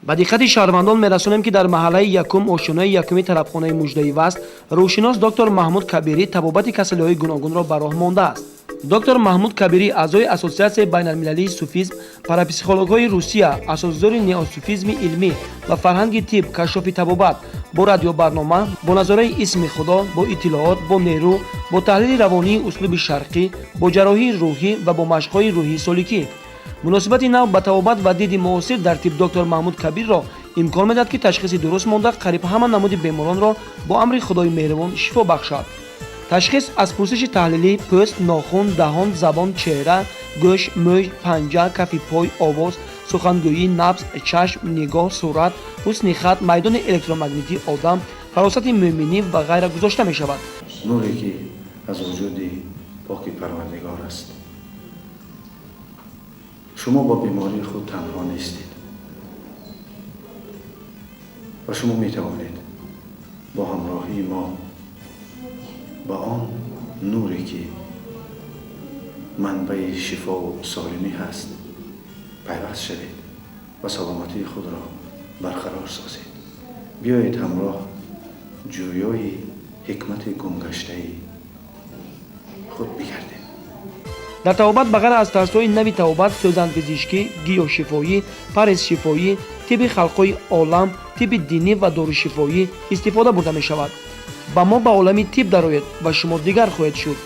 Ба диққати шаҳрвандон мерасонем, ки дар маҳаллаи якум, ошёнаи якуми тарабхонаи Муждаи васт рӯҳшинос доктор Маҳмуд Кабирӣ табобати касалиҳои гуногунро ба роҳ мондааст. Доктор Маҳмуд Кабирӣ аъзои Ассотсиатсияи байналмилалии суфизм, парапсихологҳои Русия, асосгузори неосуфизми илмӣ ва фарҳанги тиб, кашшофи табобат бо радиобарнома, бо назораи исми Худо, бо иттилоот, бо нерӯ, бо таҳлили равонии услуби шарқӣ, бо ҷарроҳии рӯҳӣ ва бо машқҳои рӯҳии соликӣ. Муносибати нав ба табобат ва диди муосир дар тиб доктор Маҳмуд Кабирро имкон медиҳад, ки ташхиси дуруст монда, қариб ҳама намуди беморонро бо амри Худои меҳрубон шифо бахшад. Ташхис аз пурсиши таҳлилӣ, пӯст, нохун, даҳон, забон, чеҳра, гӯш, мӯй, панҷа, кафи пой, овоз, сухангӯӣ, набз, чашм, нигоҳ, сурат, ҳусни хат, майдони электромагнитии одам, фаросати мӯъминӣ ва ғайра гузошта мешавад. Нуре, ки аз вуҷуди поки Парвардигор аст. Шумо бо бемории худ танҳо нестед ва шумо метавонед бо ҳамроҳии мо ба он нуре, ки манбаи шифову солимӣ ҳаст, пайваст шавед ва саломатии худро барқарор созед. Биёед, ҳамроҳ ҷӯёи ҳикмати гумгаштаи худ бигардем. Дар табобат ба ғайр аз тарзҳои нави табобат, сӯзанпизишкӣ, гиёҳшифоӣ, парезшифоӣ, тибби халқҳои олам, тибби динӣ ва дорушифоӣ истифода бурда мешавад. Ба мо ба олами тиб дароед ва шумо дигар хоҳед шуд.